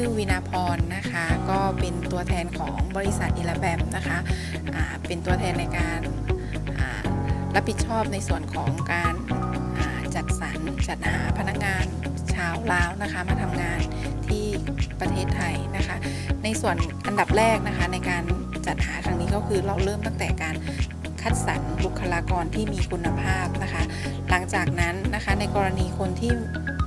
ຊື່ວິນາພອນ นะคะ ກໍເປັນຕົວແທນຂອງບໍລິສັດ Elabam นะคะ ອ່າ ເປັນຕົວແທນໃນການ ອ່າ ຮັບຜິດຊອບໃນສ່ວນຂອງການ ອ່າ ຈັດສັນ ຈັດຫາພະນັກງານຊາວລາວ นะคะ ມາທຳງານທີ່ປະເທດໄທ นะคะ. ໃນສ່ວນອັນດັບແລກ นะคะ ໃນການຈັດຫາຄັ້ງນີ້ ກໍຄືເຮົາເລີ່ມຕັ້ງແຕ່ການ ຄັດສັນບຸກຄະລາກອນທີ່ມີຄຸນນະພາບ นะคะ. ຫຼັງຈາກນັ້ນ นะคะ ໃນກໍລະນີຄົນທີ່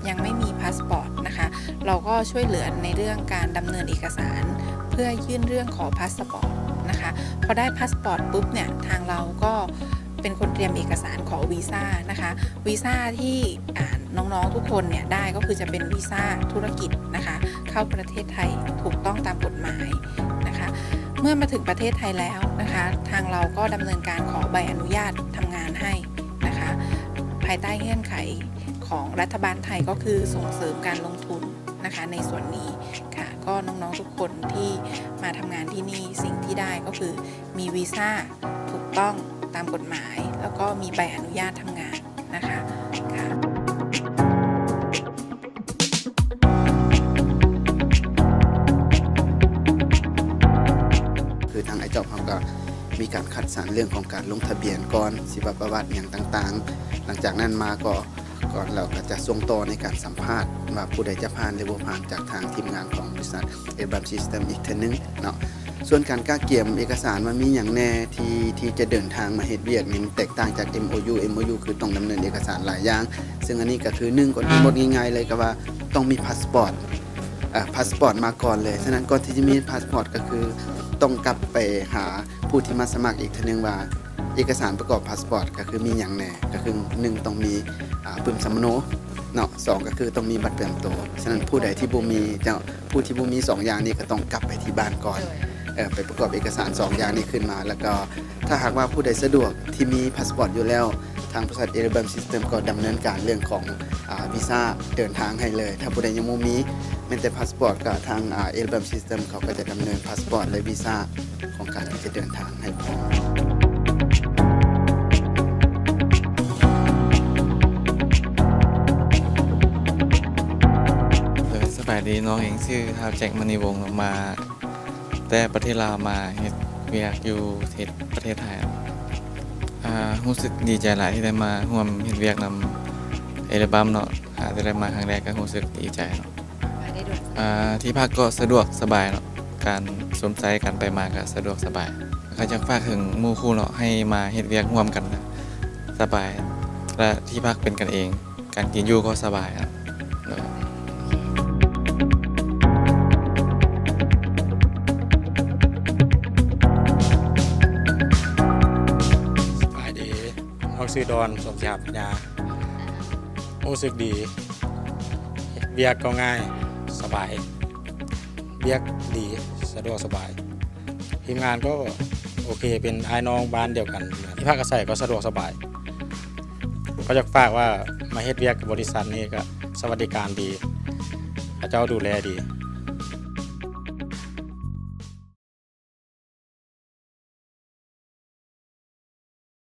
ຍັງໄມ່ມີພາສປອດ นะคะ ເຮົາກໍຊ່ວຍເຫຼືອໃນເລື່ອງການດຳເນີນເອກະສານ ເພື່ອຍື່ນເລື່ອງຂໍພາສປອດ ນະຄະ. ພໍໄດ້ພາສປອດປຸບເນຍ ທາງເຮົາກໍເປັນຄົນຕຽມເອກະສານຂໍວີຊາ ນະຄະ. ວີຊາທີ່ ອ່າ ນ້ອງໆທຸກຄົນເນຍໄດ້ ກໍຄືຈະເປັນວີຊາທຸລະກິດ ນະຄະ ເຂົ້າປະເທດໄທຖືກຕ້ອງຕາມກົດໝາຍ ນະຄະ. ເມື່ອມາເຖິງປະເທດໄທແລ້ວ ນະຄະ ທາງເຮົາກໍດຳເນີນການຂໍໃບອະນຸຍາດທຳງານໃຫ້ ນະຄະ ພາຍໃຕ້ເງື່ອນໄຂຂອງລັດຖະບານໄທ ກໍຄືສົ່ງເສີມການລົງທຶນ ນະຄະ ໃນສ່ວນນີ້ ກະ ກໍນ້ອງໆທຸກຄົນທີ່ມາທຳງານທີ່ນີ້ ສິ່ງທີ່ໄດ້ກໍຄືມີວີຊາຖືກຕ້ອງຕາມກົດໝາຍ ແລ້ວກໍມີໃບອະນຸຍາດທຳງານ ນະຄະ ກະ. ຄືທາງອ້າຍຈອບເຮົາກໍມີການຄັດສັນເລື່ອງຂອງການລົງທະບຽນກ່ອນ ຊີວະປະຫວັດຫຍັງຕ່າງໆ. ຫຼັງຈາກນັ້ນມາກໍ ກ່ອນເຮົາກໍຈະສົ່ງຕໍ່ໃນການສຳພາດວ່າຜູ້ໃດຈະຜ່ານ ຫຼື ບໍ່ຜ່ານ ຈາກທາງທີມງານຂອງບໍລິສັດ Elabam System ອີກເທື່ອໜຶ່ງເນາະ. ສ່ວນການກະກຽມເອກະສານວ່າມີຫຍັງແດ່ທີ່ ທີ່ຈະເດີນທາງມາເຮັດວຽກນີ້ ມັນແຕກຕ່າງຈາກ ເອັມໂອຢູ ເອັມໂອຢູຄືຕ້ອງດຳເນີນເອກະສານຫຼາຍຢ່າງ ເຊິ່ງອັນນີ້ກໍຄື ໜຶ່ງ ກໍໝົດງ່າຍໆເລີຍ ກໍວ່າຕ້ອງມີພາສປອດ ເອີ ພາສປອດມາກ່ອນເລີຍ. ສະນັ້ນ ກ່ອນທີ່ຈະມີພາສປອດ ກໍຄືຕ້ອງກັບໄປຫາຜູ້ທີ່ມາສະໝັກອີກເທື່ອໜຶ່ງວ່າ ເອກະສານປະກອບພາສປອດກໍຄືມີຫຍັງແດ່ ກໍຄື ໜຶ່ງ ຕ້ອງມີ ອ່າ ປຶ້ມສຳມະໂນເນາະ ສອງ ກໍຄືຕ້ອງມີບັດປະຈຳໂຕ. ສະນັ້ນ ຜູ້ໃດທີ່ບໍ່ມີ ເຈົ້າ ຜູ້ທີ່ບໍ່ມີສອງຢ່າງນີ້ກໍຕ້ອງກັບໄປທີ່ບ້ານກ່ອນ ໂດຍ ເອີ ໄປປະກອບເອກະສານສອງຢ່າງນີ້ຂຶ້ນມາ ແລ້ວກໍຖ້າຫາກວ່າຜູ້ໃດສະດວກທີ່ມີພາສປອດຢູ່ແລ້ວ ທາງບໍລິສັດ Elabam System ກໍດຳເນີນການເລື່ອງຂອງ ອ່າ ວີຊາເດີນທາງໃຫ້ເລີຍ. ຖ້າຜູ້ໃດຍັງບໍ່ມີ ແມ່ນແຕ່ພາສປອດ ກໍທາງ ອ່າ Elabam System ເຂົາກໍຈະດຳເນີນພາສປອດ ແລະ ວີຊາຂອງການທີ່ຈະເດີນທາງໃຫ້ພ້ອມ. ເອີ ສະບາຍດີ ນ້ອງເອງຊື່ ທ້າວ ແຈັກ ມະນີວົງ ມາແຕ່ປະເທດລາວ ມາເຮັດວຽກຢູ່ທີ່ປະເທດໄທ. ອ່າ ຮູ້ສຶກດີໃຈຫຼາຍທີ່ໄດ້ມາຮ່ວມເຮັດວຽກນຳ Elabam ເນາະ. ອ່າ ທີ່ໄດ້ມາຄັ້ງແລກກໍຮູ້ສຶກດີໃຈເນາະ. ມາໄດ້ດົນ ອ່າ ທີ່ພັກກໍສະດວກສະບາຍເນາະ ການຊົມໃຊ້ ການໄປມາກໍສະດວກສະບາຍ. ກໍຢາກຝາກເຖິງໝູ່ຄູ່ເນາະ ໃຫ້ມາເຮັດວຽກຮ່ວມກັນ ສະບາຍ ແລະ ທີ່ພັກເປັນກັນເອງ ການກິນຢູ່ກໍສະບາຍເນາະ. ໂດຍ. ສະບາຍດີ ນ້ອງຊື່ດອນ ສົມສີຫາປັນຍາ. ຮູ້ສຶກດີ ວຽກກໍງ່າຍ ສະບາຍ ວຽກດີ ສະດວກສະບາຍ ທີມງານກໍໂອເຄ ເປັນອ້າຍນ້ອງບ້ານດຽວກັນ ທີ່ພັກອາໄສກໍສະດວກສະບາຍ. ກໍຢາກຝາກວ່າມາເຮັດວຽກກັບບໍລິສັດນີ້ກໍສະຫວັດດີການດີ ເຂົາເຈົ້າດູແລດີ.